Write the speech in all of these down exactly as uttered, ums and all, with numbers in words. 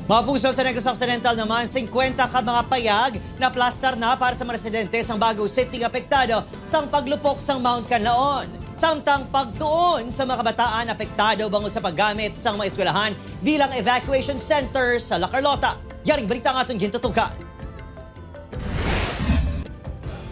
Mapuso sa Negros Occidental naman, singkwenta ka mga payag na plastar na para sa mga residente sang Bago City nga apektado sang paglupok sang Mount Kanlaon. Samtang pagtuon sa mga kabataan apektado bangod sa paggamit sang mga eskwelahan bilang evacuation center sa La Carlota. Yaring balita ang aton gintutukan.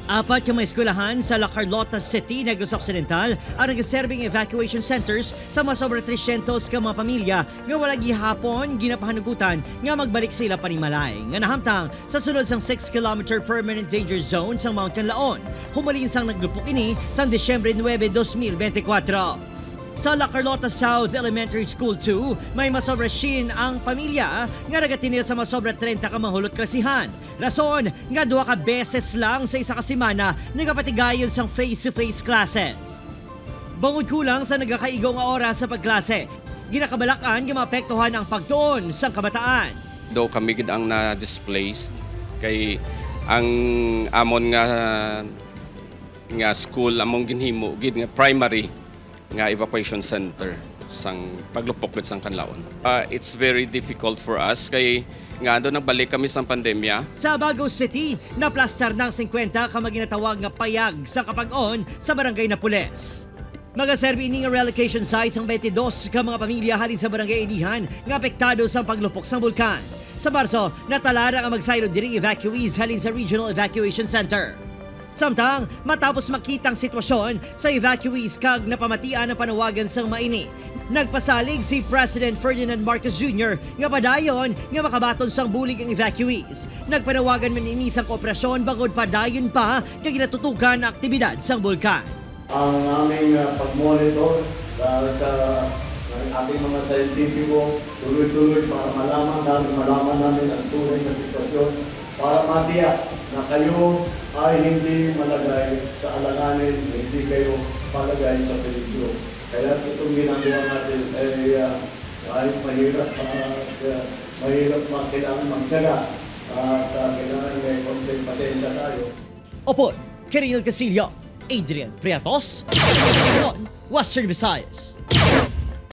Apat ka mga eskwelahan sa La Carlota City, Negros Occidental, ang nagaserbing evacuation centers sa mga sobra trescientos ka mga pamilya nga wala gihapon ginapahanugutan nga magbalik sa ila panimalay, nga nahamtang sa sulod sang six kilometer permanent danger zone sang Mount Kanlaon, humalin sang naglupok ini sang Disyembre nuebe, dos mil bente kuwatro. Sa La Carlota South Elementary School two, may masobra siyam ang pamilya nga nagatinil sa masobra treinta ka mga hulot klasihan. Rason nga duha ka beses lang sa isa ka semana nagapatigayon sang face-to-face classes. Bangod kulang sa nagakaigo nga oras sa pagklase, ginakabalakan nga maapektuhan ang pagtuon sang kabataan. Do kami gid ang na-displaced kay ang amon nga, nga school among ginhimo gid nga primary nga evacuation center sang paglupok gid sang Kanlaon. Ah, it's very difficult for us kay nga do nagbalik kami sang pandemya. Sa Bago City, naplastar na ang singkwenta ka mga ginatawag nga payag sa kapag-on sa Barangay Napoles. Magaserbi ini nga relocation site sang twenty-dos ka mga pamilya halin sa Barangay Ilihan nga apektado sang paglupok sang bulkan. Sa Marso, natalara nga magsaylo diri evacuees halin sa Regional Evacuation Center. Samtang matapos makita ang sitwasyon sa evacuees kag napamatian ang panawagan sang maini, nagpasalig si President Ferdinand Marcos Junior nga padayon nga makabaton sang bulig ang evacuees. Nagpanawagan man ini sang kooperasyon bangod padayon pa nga ginatutukan ang aktibidad sang bulkan. Ang aming, ah, pag-monitor sa, sa ng ating mga scientific, tuloy-tuloy para malaman namin, malaman namin ang tunay na sitwasyon, para matiyak na kayo ay hindi malagay sa alanganin, hindi kayo palagay sa peligro. Kaya itong ginagawa natin ay, ah, kahit mahirap, ah, ah, mahirap, ma-, kailangan magtiyaga at, ah, kailangan may konting pasensya tayo. Upod, Kiriel Castillo, Adrian Priatos, Western Visayas.